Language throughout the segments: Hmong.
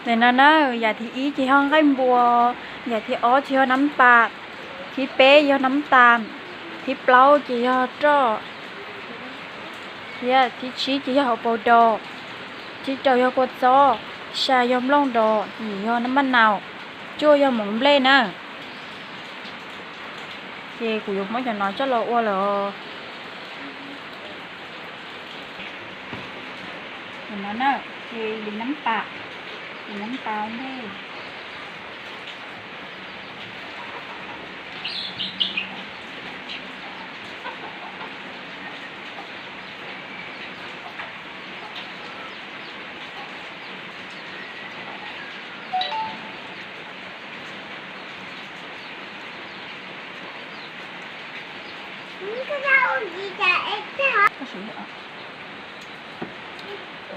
Ntawm no na, yam thib ib ces yog nqaij npua, yam thib ob ces yog nab pas, thib peb yog nab tas, thib plaub ces yog roj, thiab thib tsib ces yog hauv paus dos, thib rau yog kua txob, xya yog nplooj dos, yim yog nab npaj naus, cuaj yog moov nplej na. Ces kuv yuav muab cov no coj los ua lawm os. Cov no na, ces li nab pas, li nab pas ntej.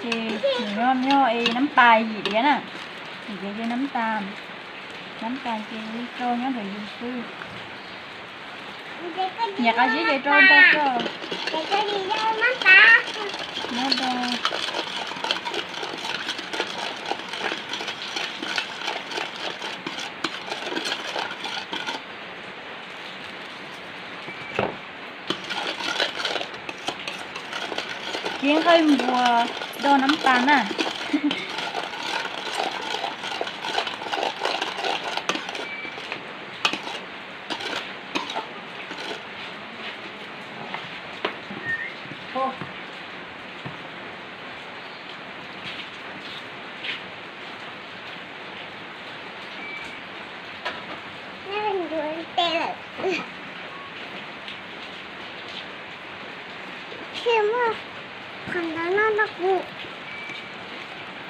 Ces nws yog, yog es nab pas yim diav na, yim diav ces nab tas, nab tas ces li rau nyob ntawm yus xwb. Nyiam qab zib ces rau ntau koj. Nyob rau Kib nqaij npua do nab tas na.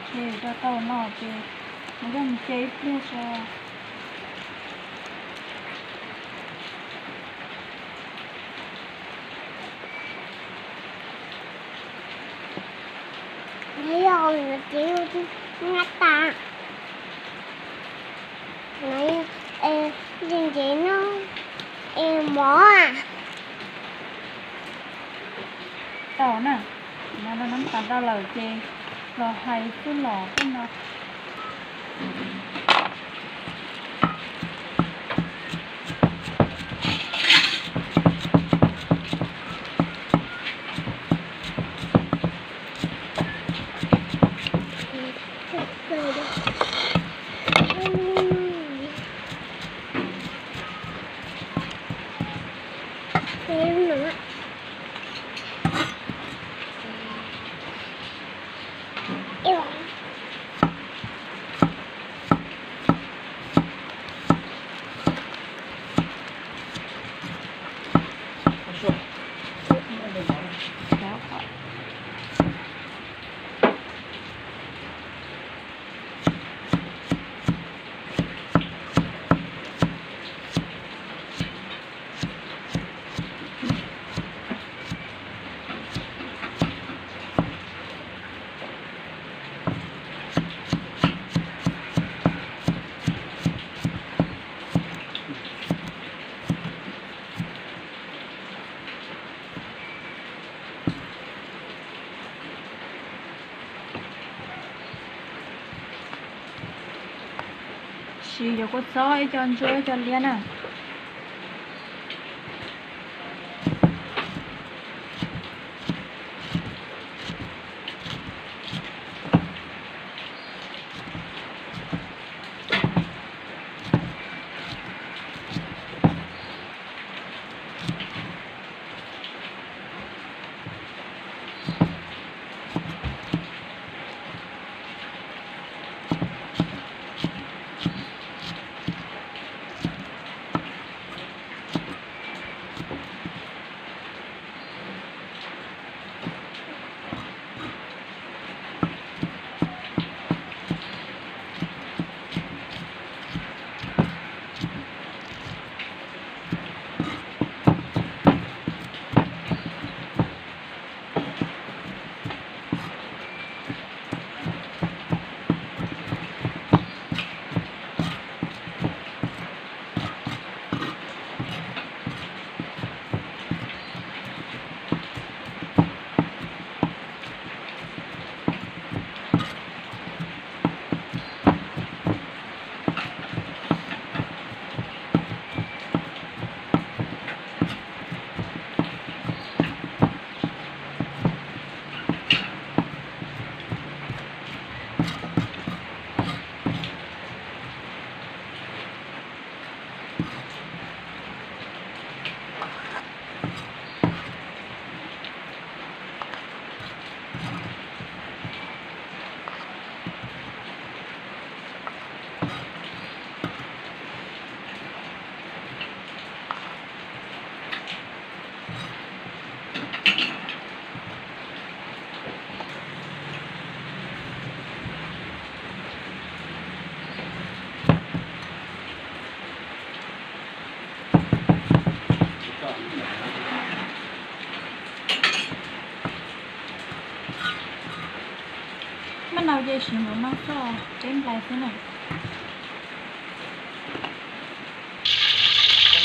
Ces rau tau no ces mus coj mus ce ib pliag tso. Nyob yog ces nab tas, nyob ntsev no es mov tau na. No nab tas tau lawm ces los hais xub los xwb no. Siv cov kua txob ib co ntsuab ib co liab na. Tab sis mus noj xwb, peb nplais xwb na.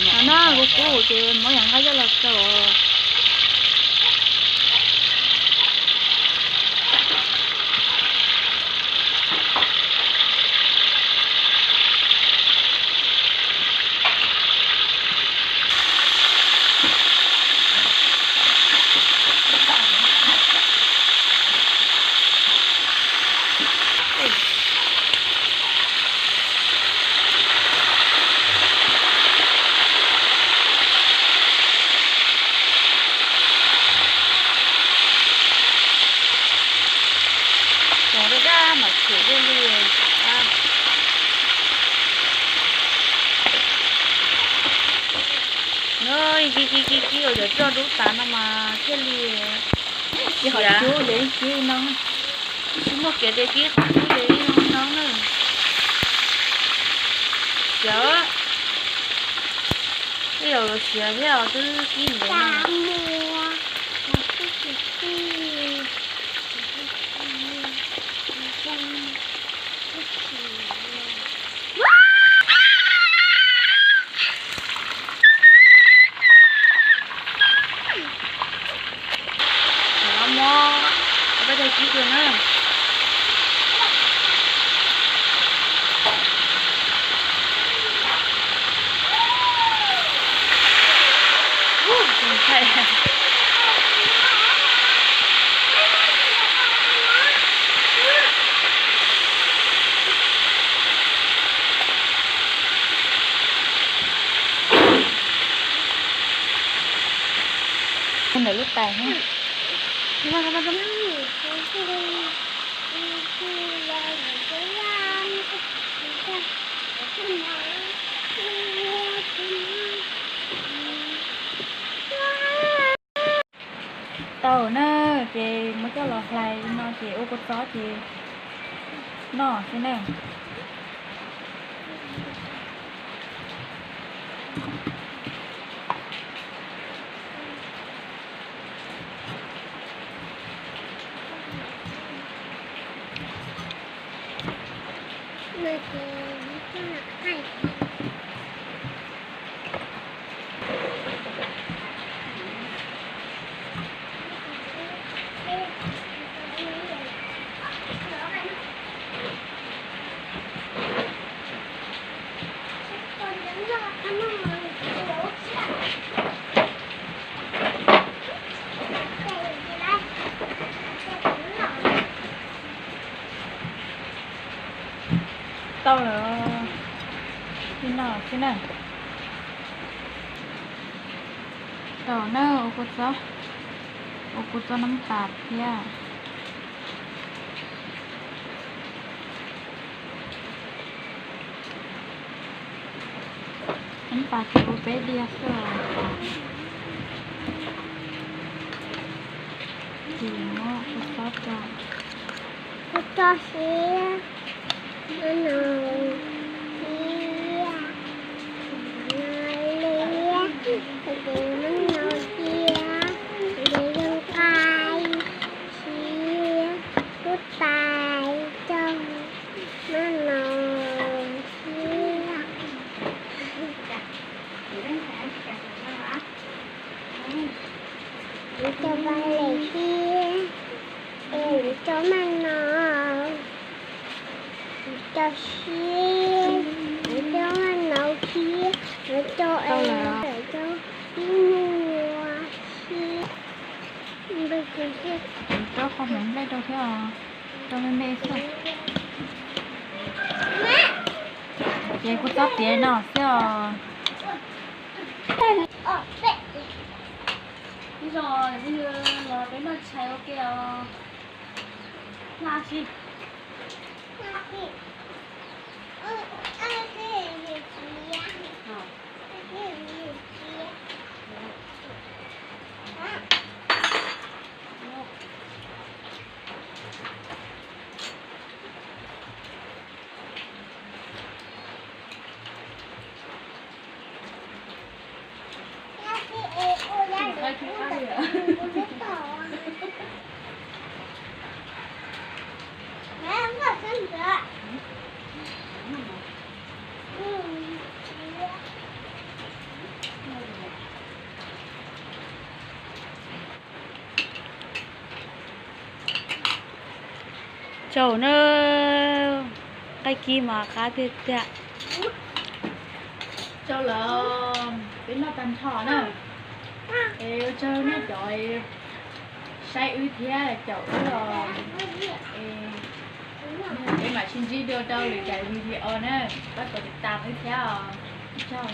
No na, kuv kub ces muab yam nqaij coj los rau. Cov daj daj mas chim thiaj li. Kib kib kib kib ua cov roj dub tas no mas thiaj li. Kib ho cub yog ib kib no. Tsis muaj kev tias kib qhov cub yog ib no na. Cov, tej zaum los siav thiab os, twb kib ntev no. Cov mob, peb tau kib dua na. Ntawm lub tais. Tau na, ces muab coj los hlais no ces ua kua txob ces noj xwb na. Tau lawm, li no xwb na. Tau na, ua kua txob, ua kua txob nab pas thiab. Nab pas ces ua peb diav xwb. Ces muab kua txob rau. Kua txob siab, mab nau siab, mab nau liab, ces mab nau siab, ces zoo nqaij siab, lub tais rau mab nau siab. Kuv cov paj lem thiab, kuv cov maj no, kuv cov siab, kuv cov maj no thiab, kuv cov es, kuv cov ib nyuag siab. Rau qhov hmoov nplej rau thiab os, rau me me xwb. Ces kuv txob tiav no xwb os. Ib zaug los peb noj tshais ua ke os. Noj si. Tsaug na, qaib kib mas qab tiag tiag. Tsaug lawm, peb noj tag nrho na. Es ua tsaug nej cov saib wb thiab caum wb os. Es peb mam sib ntsib dua rau lwm daim video na, pab tiv tam wb thiab os. Tsaug.